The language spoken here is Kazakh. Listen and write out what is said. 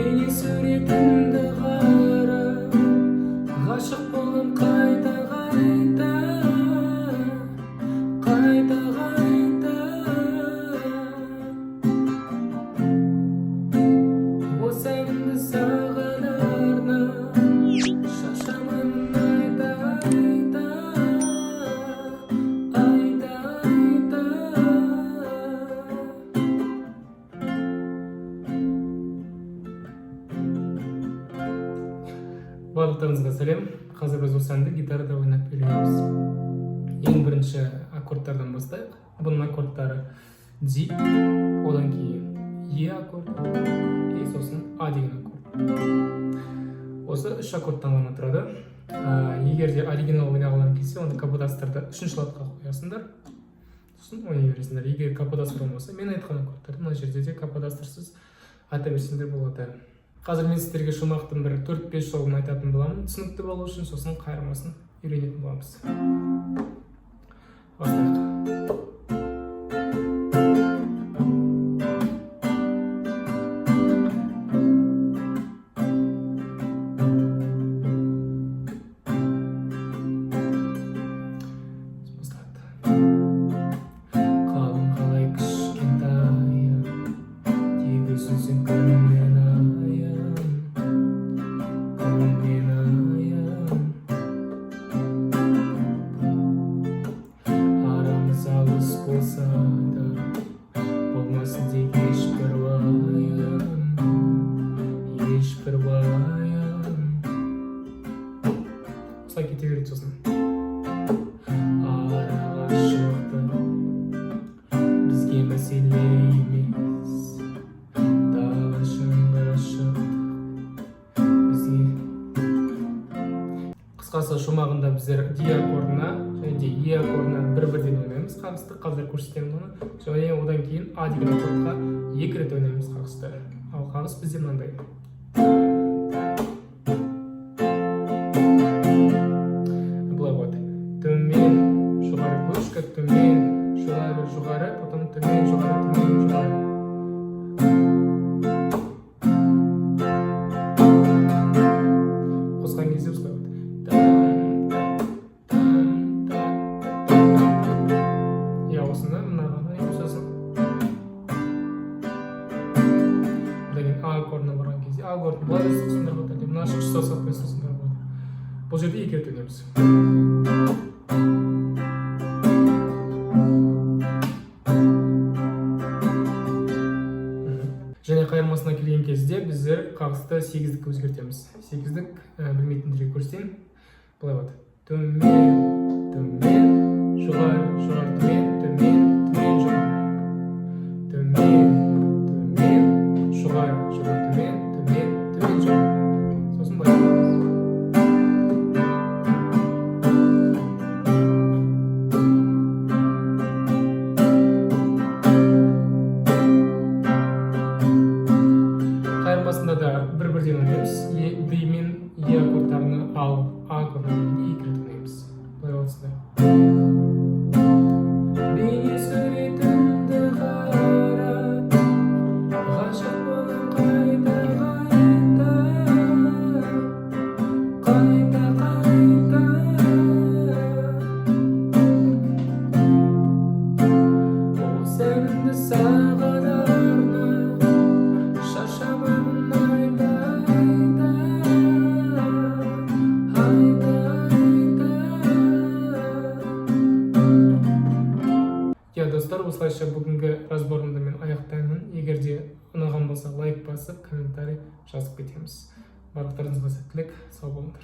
Бейнесуретіңді қарап, ғашық болам қайта, қайта, қайта, қайта. Осы әнімді саған арнап, шаршамаймын айта, айта, айта, айта. Барлықтарыңызға сәлем! Қазір біз осы әнді гитарада ойнап үйренеміз. Ең бірінші аккордтардан бастайық. Бұның аккордтары D, одан кейін Е аккорды и сосын А деген аккорд. Осы үш аккордтан ғана тұрады. Егер де оригинал ойнағыларың келсе, онда каподастрды үшінші ладқа қоясыңдар, сосын ойнай бересіңдер. Егер каподастр болмаса, мен айтқан аккордтарды мына жерде де каподастрсыз айта берсеңдер болады. Қазір мен сіздерге шумақтың бір 4-5 жолын айтатын боламын, түсінікті болу үшін. Сосын қайырмасын үйренетін боламыз. Бастайық. Басталады. Қалың қалай, кішкентайым, тек өзіңсің күн мен айым, күн мен айым. Арамыз алыс болса да, болмасын тек ешбір уайым, ешбір уайым. Осылай кете береді. Сосын араға шықты бізге мәселе емес, дала шыңға шықтық бізге. Қысқасы, шумағында біздер D аккордына және де Е аккордына бір бірден ойнаймыз қағысты. Қазір көрсетемін оны. Және одан кейін А деген аккордқа екі рет ойнаймыз қағысты. Ал қағыс бізде мынандай, былай болады: төмен, жоғары, клюшка, төмен, жоғары, жоғары, потом төмен, жоғары, төмен, жоғары. Қосқан кезде осылай болады: там, та, там, та, там, та, та. Иә, осыны мынаған ойнаймыз. Сосын одан кейін А аккордына барған кезде А аккордын былай да ұстасаңдар болады әлде мына үш саусақпен ұстасаңдар болады. Бұл жерде екі рет ойнаймыз. Және қайырмасына келген кезде біздер қағысты сегіздікке өзгертеміз. Сегіздік, білмейтіндерге көрсетейін, былай болады: төмен, төмен, жоғары, жоғары, төмен, төмен, төмен, жоғары, төмен, төмен, жоғары, жоғары, төмен, төмен, төмен, жоғары. Сосын былай аламыз. Қайырмасында да бір бірден ойнаймыз Е, Д мен Е аккордтарына, ал А аккордына келгенде екі рет ойнаймыз. Былай болады. Бейнесуретіңді қарап, ғашық болам қайта, қайта, қайта, қайта. Осы әнімді саған арнап, шаршамаймын айта, айта, айта, айта. Иә, достар, осылайша бүгінгі разборымды мен аяқтаймын. Егер де ұнаған болса, лайк басып, комментарий жазып кетеміз. Барлықтарыңызға сәттілік, сау болыңдар!